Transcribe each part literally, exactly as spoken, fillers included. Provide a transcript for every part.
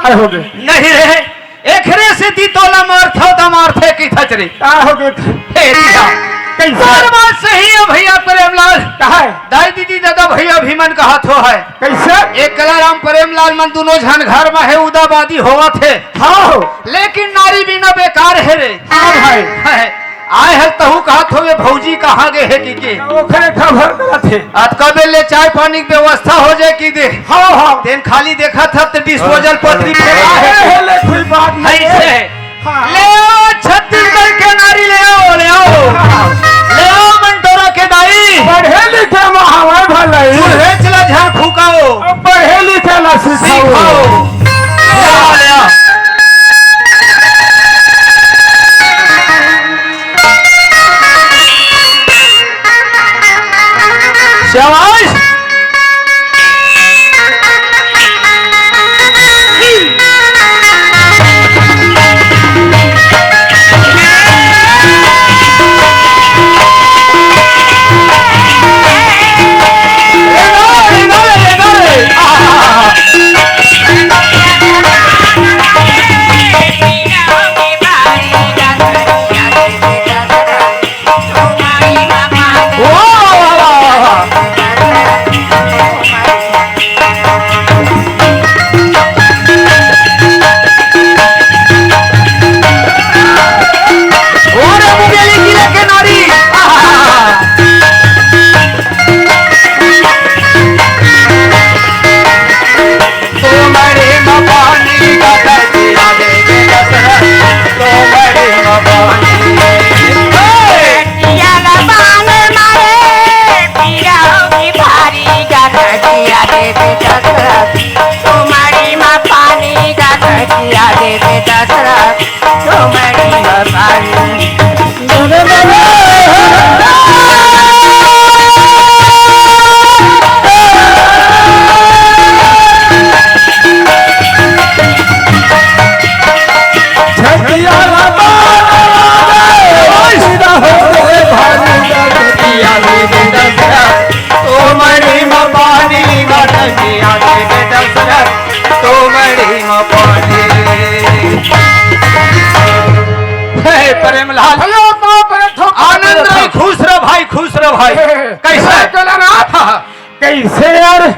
आए होगे। नहीं रे, एकरे सेती तोला मारथव त मारथे कहिथच रे। का होगे? हे दिया। कैसे? तोर बात सही हे भइया प्रेमलाल। काहे? दाई दीदी ददा भइया भी मन कहत हो हे। कैसे? ए कलाराम प्रेमलाल मन दूनों झन घर म हे, उदाबादी होवत हे। हाँ हो। लेकिन नारी बिना बेकार हे रे। हाँ भाई। हे। आए हस तहूँ कहत हो, ए भौजी कहाँ गे हे कहिके। ओखरे खबर करत हे। अतका बेर ले चाय पानी के व्यवस्था हो जाए कहि दे। हाँ, हाँ। तेन खाली देखत हस त disposal पथरी फेंका हे। हे, ले कोई बात नहीं हे। अइसे। हाँ। ले आओ छत्तीसगढ़ के नारी, ले आओ, ले आओ। हाँ। ले आओ मंटोरा के दाई। पढ़े लिखे म हवय भलई। चूल्हे चला झन फूकाओ। पढ़े लिखे ला सिखाओ। सिखाओ। ले आओ, ले आओ। शाबाश। वाह, वाह, वाह, वाह, वाह। ओ रे मुंगेली किला के नारी। आहा। तोमड़ी म पानी का धरती आवे रे दशरथ, तोमड़ी म पानी। हे! पिया ला बांध मारे, पिया होगी भारी का धरती आवे रे दशरथ, तोमड़ी म पानी का धरती आवे रे दशरथ। हे प्रेमलाल। भैया, बाप रे, ठोक आनंद दे। रही, खुश रह भाई, खुश रह भाई। हे, हे, हे। कैसे? हे, केदारनाथ। हाँ, हाँ। कैसे यार,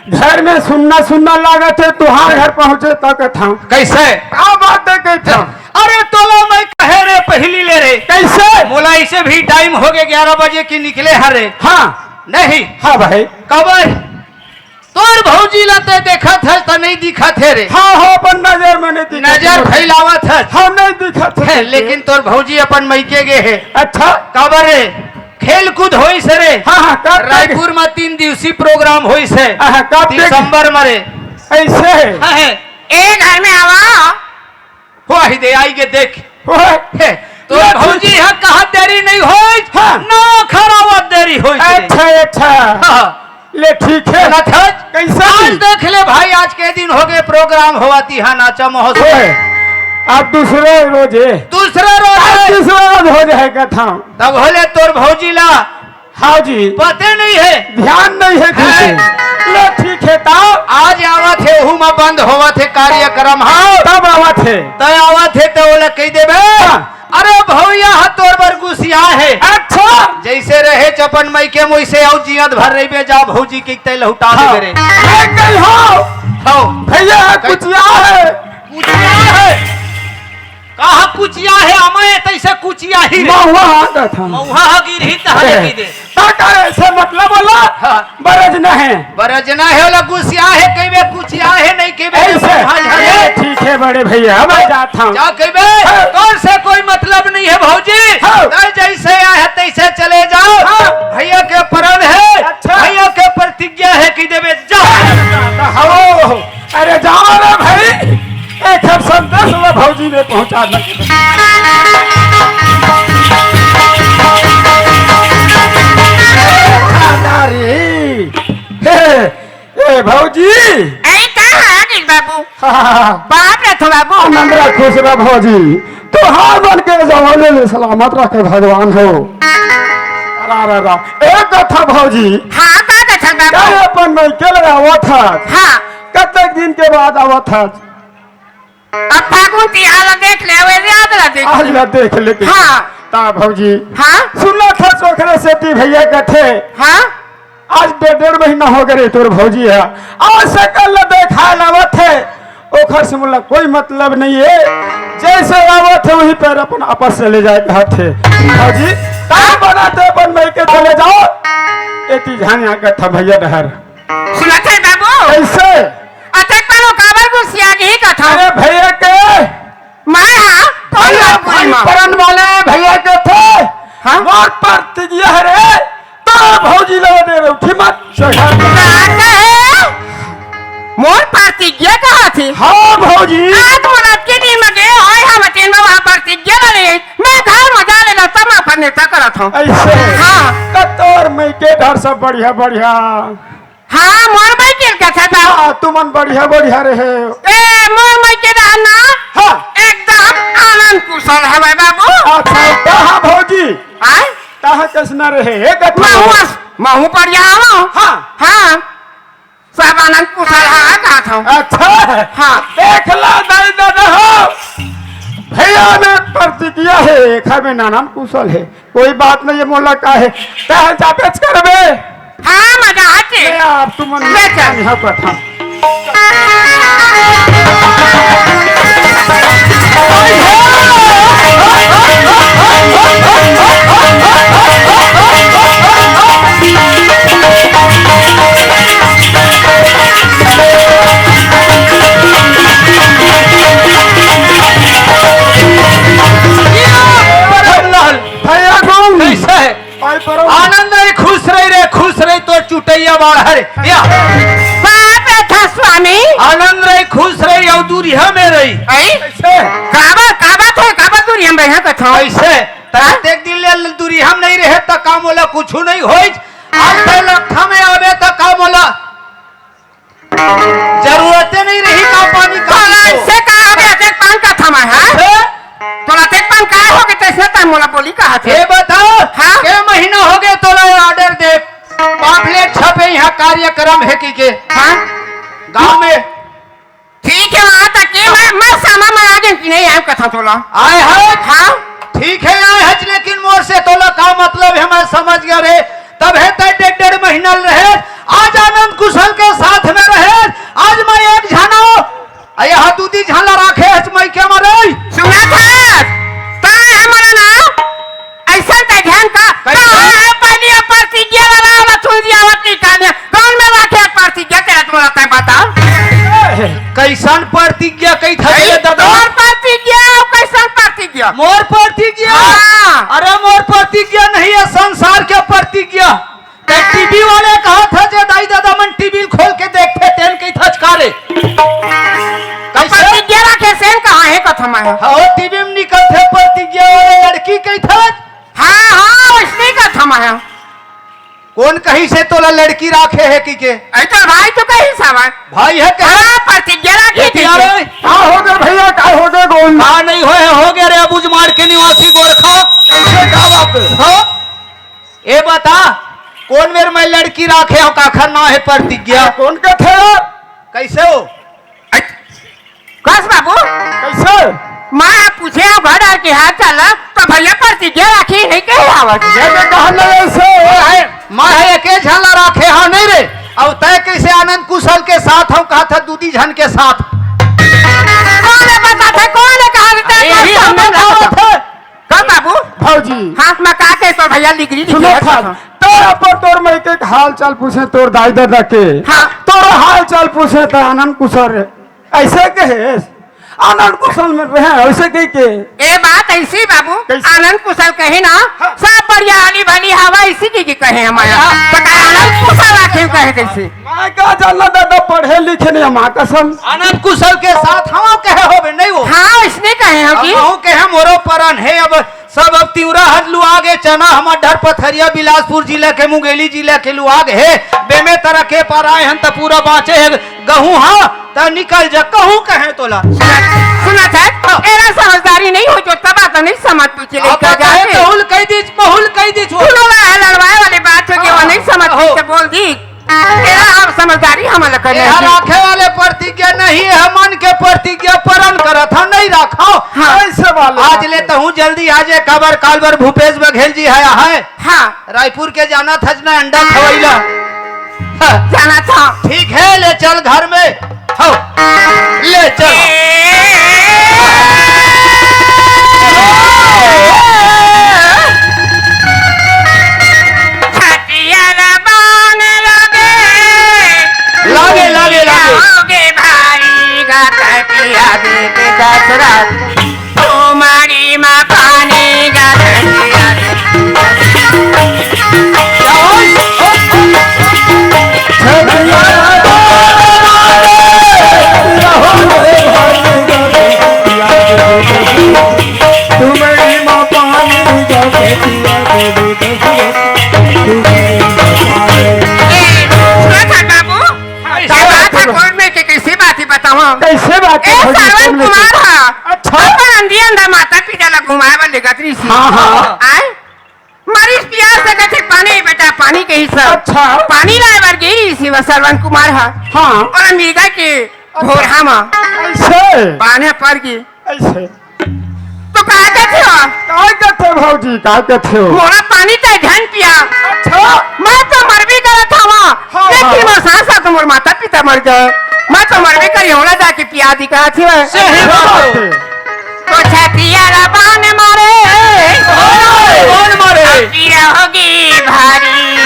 घर में सुन्ना सुन्ना लागत हे, तुहार घर पहुंचे त कथंव। कैसे? का बात हे कथंव? अरे तोला मैं कहे रे पहिली ले रे। कैसे? मोला इसे भी time होगे ग्यारह बजे के निकले हरे। हाँ। नहीं। हाँ भाई। कबर? तोर भौजी ला ते देखत हस त नहीं दिखत हे रे। हाँ, हाँ, अपन नजर में नहीं दिखत नजर हे। फैलावत हस। हाँ, नहीं दिखत हे। हे, लेकिन तोर भौजी अपन मइके गे हे। अच्छा। काबर रे? खेल कूद होइस हे रे। हाँ, हाँ, कब तक? रायपुर में तीन दिवसीय program होइस हे। हाँ, हाँ, कब तक? दिसंबर में रे। ऐसे हे। हाँ, हे। ए घर में आवा। हो, आही दे, आई गे देख। ओए, हे, तोर भौजी ह कहत देरी नहीं होइस, हाँ। ना खरावत देरी होइस रे। अच्छा, अच्छा। हाँ। ले ठीक हे। सुनत हस? कैसे? आज देख ले भाई, आज के दिन होगे program होवत हे, हाँ, नाचा महोत्सव। ओए, अब दूसरे रोज हे। दूसरे रोज आज हे। दूसरे रोज हो जाए कथा। तब होले तोर भौजी ला हाँ जी। पते नहीं हे। ध्यान नहीं हे हे। तुझे। ले ठीक हे, तब आज आवत हे, ओहू म बंद होवत हे कार्यक्रम। हाँ। तब आवत हे। तब आवत हे, त ओला कहि देबे। हाँ। अरे भौया ह तोर बर गुसिया हे। अच्छा। जैसे रहेच अपन मइके म वैसे अउ जियत भर रहिबे, जा भौजी के तैं लहुटा हाँ। देबे रे। ले कही हो। हो। भैया कै- कुछ यार हे। कुछ यार हे। कहाँ कुचिया हे, अमय तैसे कुचिया ही रे। महुआ हा कथा। महुआ हा गिरही तहले ए, की दे। ता का ऐसे मतलब बोला? हाँ। बरज न हे। बरज न हे, ओला गुसिया हे, कहिबे कुचिया हे, नहीं कहिबे ऐसे। महुआ झरे। ए, ठीक हे बड़े भैया, मैं जात हूँ। जा कहिबे, हाँ। तोर से कोई मतलब नहीं हे भौजी। हाँ। तैं जैसे आए हे तैसे चले जाओ। हाँ। भैया के प्रण हे, अच्छा। भैया के प्रतिज्ञा हे कि देबे जा। हाँ। अरे जाओ रे भाई, एक हम संदेश ला भौजी में पहुंचा दे। हे, ए भौजी। अरे का हाल हे बाबू? हाँ, हाँ, हाँ। बाप रे तो बाबू। आनंद रह, खुश रह भौजी। तोहार मन के जवानी ले सलामत रखे भगवान हो। अरे, अरे, अरे। एक कथा भौजी। हाँ, का कथा बाबू? का अपन मइके ले आवत हस? हाँ। कतेक दिन के बाद आवत हस? अब फागुन तिहार ला देख ले, वे याद ला देख आज ले। ला देख ले। हाँ। ता भौजी। हाँ? सुनत हस ओकरे सेती भैया कथे। हाँ? आज डेढ़, डेढ़ महीना हो गए तोर भौजी हे, आज सकल ला देखाय ला आवत हे। ओखर से मोला कोई मतलब नहीं हे, जैसे आवत हे वहीं पर अपन आपस चले जाय कहत हे। भौजी, काम बनाते अपन मइके चले जाव। एती झन आ कथा भैया डहर। सुनत हे बाबू? कैसे? अतेक पन काबर गुस्सिया गे कथा? अरे भैया के मैं हा, कौन भैया, बाबू भाई मा? परन वाले भैया के थे। हाँ? मोर प्रतिज्ञा हे रे, तो भौजी ला दे रउठी मत चढ़ा। का कहे? मोर प्रतिज्ञा कहा थे? हाँ भौजी। आज मोर अतके दिन मा गे होय, हम तेन मा वहाँ प्रतिज्ञा ला ले। मैं घर मा जा ले ला, तब मैं अपन नेता करत हूँ। ऐसे? हाँ। त तोर मइके डहर सब बढ़िया, बढ़िया। हाँ, मोर मइके के कथा था। हाँ, तुमन बढ़िया, बढ़िया रहे। ए, मोर मइके डहर ना? हाँ। एकदम आनंद कुशल हवय बाबू। अच्छा, कहाँ भौजी? आय? कहाँ कैसना रहे? हे कथा महू अस-, महू बढ़िया हवं। हाँ। हाँ। सब आनंद कुशल हे, कहा था। अच्छा। हाँ। देख ला, दाई दादा हो। भैया में प्रतिज्ञा हे, एखर में आनंद कुशल हे। कोई बात नहीं हे, मोला का हे, तैं जाबेच करबे। हाँ, मजा आथे। ले आप तुमन ले चल। यहाँ पर था। भैया कौन? कैसे है? आनंद रही, खुश रही रे, खुश रही, तोर चुटैया बाढ़ रे। या। बाप रे था स्वामी। आनंद रही, खुश रही, अउ दूरिहा में रही। आई? कैसे? काबर, काबर थे, काबर दूरिहा में रहे कथा? कैसे? हाँ? तब एक दिन ले दूरिहा में नहीं रहे, त का मोला कुछु नहीं होई। आज तैं लट्ठा में आवे, त का मोला जरूरते नहीं रही का पानी का तोला तो। से का हो गया, देख पान का थमा, हाँ? हैं? तोला देख पान का हो गया, तैसने तैं मोला बोली कहा थे? ये बता, हाँ? के महीना हो गया तोला ये order दे? पाम्पलेट छपे, यहाँ कार्यक्रम हे कहिके। हाँ? गाँव में। ठीक हे, वहाँ तक के मैं, मैं सामा में आ जाऊँ कि नहीं आऊँ कथा तोला? आय हे? हाँ? ठीक हे, आय हे, लेकिन मोर से तोला का मतलब हे, मैं समझ गया रे। तब हे तैं डेढ़, डेढ़ महीना रहे, आज आनंद कुशल के साथ में रहे, आज मैं एक झन हूँ, अ यहाँ दूदी झन ला राखे हस मइके मा रही। सुनत हस? तैं हमर ना अइसन तैं ध्यान का, कैसे? का है पहली ये प्रतिज्ञा वाला, वाला सुन दिया, वत नहीं काने। कौन में राखे प्रतिज्ञा तेरा तुम्हारा तैं बता? कैसन प्रतिज्ञा कही था अरे, ये दादा? तोर प्रतिज्ञा, कैसन प्रतिज्ञा? मोर प्रतिज्ञा? हाँ। अरे मोर प्रतिज्ञा नहीं हे, संसार के प्रतिज्ञा। त टीवी वाले कहा था जे दाई दादा मन टीवी खोल के देखथे, तेन कही था का रे? कैसे? प्रतिज्ञा राखे सेन कहा हे कथा में? हाँ, टीवी में निकलथे प्रतिज्ञा वाले लड़की कही था। हाँ, हाँ, वैसने कथा में। कौन कहिस हे तोला लड़की राखे हे कहिके? अरे तो भाई तो कहिस हवय। भाई हे कहे? हाँ, प्रतिज्ञा राखे ये थे। यार, का हो गया भैया, का हो गया गोविंद? का नहीं होय हे, हो गया रे अबूझमाड़ के निवासी गोरखा। कैसे, का बात हे? हाँ? ए बता, कौन मेर मैं लड़की राखे हूँ, काखर नाम हे प्रतिज्ञा? कौन कथे यार? कैसे हो? कस बाबू? कैसे? मैं पूछे हूँ घर आके हाल चाल, तो भैया प्रतिज्ञा राखे नहीं कहे आवत। ये तो कहना ऐसे हो। मैं हे एके झन ला राखे हूँ नहीं रे। अब तैं कैसे आनंद कुशल के साथ हूँ, कहा था दूदी झन के साथ। कौन हे बता था, कौन हे कहा था, अरे, कौन यही सा हम नाम बताओ था? थे। कब बाबू? भौजी। हाँ, मैं का कहे तोर भैया लिगरी सुनो लिगरी था, था। तोर ऊपर तोर मइके के हाल चाल पूछे, तोर दाई दादा के। हाँ। तोर हाल चाल पूछे त आनंद कुशल रे। ऐसे कहे, आनंद कुशल में रहे, ऐसे कहिके। ए बात ऐसी बाबू, कैसे? आनंद कुशल कहे ना, हाँ। सब बढ़िया, आली भली हवा, इसी कहिके कहे हमारा। हाँ। तो का आनंद कुशल आखिर कहे कैसे? मैं का जानना दादा, पढ़े लिखे नहीं, माँ कसम। आनंद कुशल के साथ हम कहे होबे, नहीं हो? हाँ, इसने कहे हो अब जी। कहूँ के हम ओरो परन हे, अब सब अब तिवरा हर लुआ गे, चना हमर डर पथरिया बिलासपुर जिला के, मुंगेली जिला के लुआ गे हे, बेमे तरह के पार आए हन त पूरा बाँचे हे गहूँ हा, त निकल जा कहूँ कहे तोला। सुना था, हाँ। एरा समझदारी नहीं हो जो तब तो नहीं समझ पीछे अब लेकर बताए जाके। बहुल कह दी, बहुल कह दी, छोड़। सुनो ना, लड़वाए वाली बात हो गई, वो हाँ। नहीं समझ हो। पीछे बोल दी। एरा आप समझदारी हम अलग करने एरा की। राखे वाले प्रतिज्ञा नहीं ये मन के प्रतिज्ञा परन करत हंव, नहीं राखंव। हाँ। ऐसे वाले आज बात ले है। तहूँ जल्दी आ जाए, काबर काल बर भूपेश बघेल जी हे, आहे। हाँ। रायपुर के जाना थस ना अंडा खवैला। हाँ। जाना था। ठीक है, ले चल घर में। हो, ले चल। छतिया ला बान लगे। लागे, लागे, लागे। होगे भारी गा तपिया देख दशरथ। तुम्हारी माँ पानी गा तपिया। ए, सुनत हस बाबू? हाँ, का बात हे, कोर्ट में के कैसे बात हे बतावा? कैसे बात हे ए, भौजी, श्रवण कोर्ट में कुमार के? हा। अच्छा। अपन अंधी अंधा माता पिता ला घुमाए बर लेगत रहिस। हाँ, हाँ। आय? मरिस पियास से कथे, "पानी बेटा, पानी," कहिस। अच्छा। पानी लाए बर गे रहिस श्रवण कुमार हा। हाँ। अउ मृगा के अच्छा। भोरहा मा। ऐसे? पानी पर गे। ऐसे? तो का कथे हो? का कथे भौजी, का कथे हो? मोला पानी तैं झन पिया। अच्छा। मैं तो मरबे करत हवं। हाँ, लेकिन हाँ। मोर सास सास तो मोर माता पिता मर गए। मैं तो मरबे करी, ओला जाके पिया दी कहत हवं। सही बात हे। तो छतिया ला बान मारे। कौन मारे? अब पिया होगी भारी।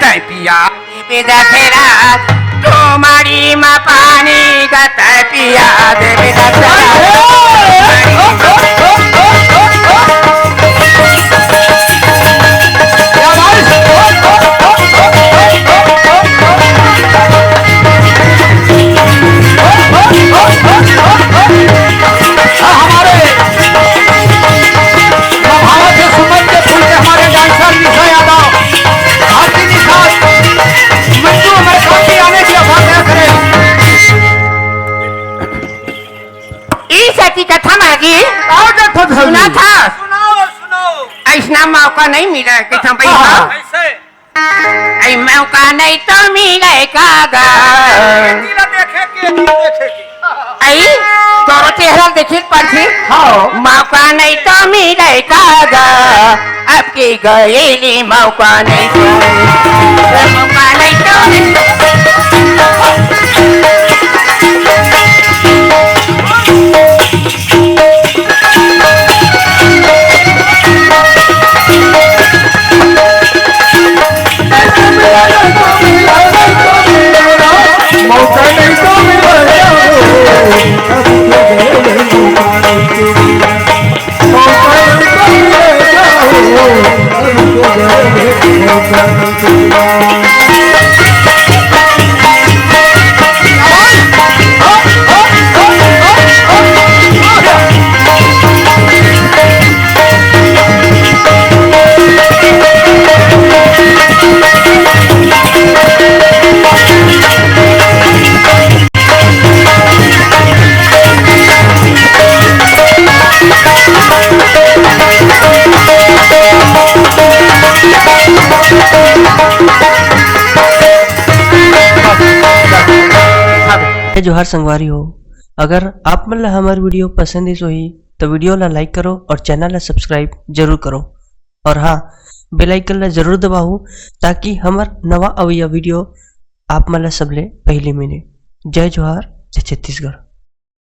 तैं पिया देबे दशरथ, तुम्हारी माँ पानी गा तैं पिया देबे दशरथ। हमारे प्रभावत से सुमन के फूल के हमारे डांसर निशा यादव, भारती निशा, मंजू हमारे साथी आने की अभ्यर्थना करें। ई सती कथा मागी। आओ देखो सुना था। सुनाओ, सुनाओ। ऐसना मौका नहीं मिला कि तुम हाँ। कैसे? ऐ मौका नहीं तो मिले का गा। तेरा देखे के, तेरा देखे के। ऐ तोरो चेहरा देखिल परथी। हाँ। मौका नहीं तो मिले का गा। अब की गईली मौका नहीं तो। मौका नहीं तो। जय जोहार संगवारी हो, अगर आप मन ला हमर video पसंद आइस होही, तो video ला like करो और channel ला subscribe जरूर करो। और हाँ, bell icon ला जरूर दबाओ, ताकि हमर नवा अवइया video आप मन ला सबले पहली मिले। जय जोहार, जय छत्तीसगढ़।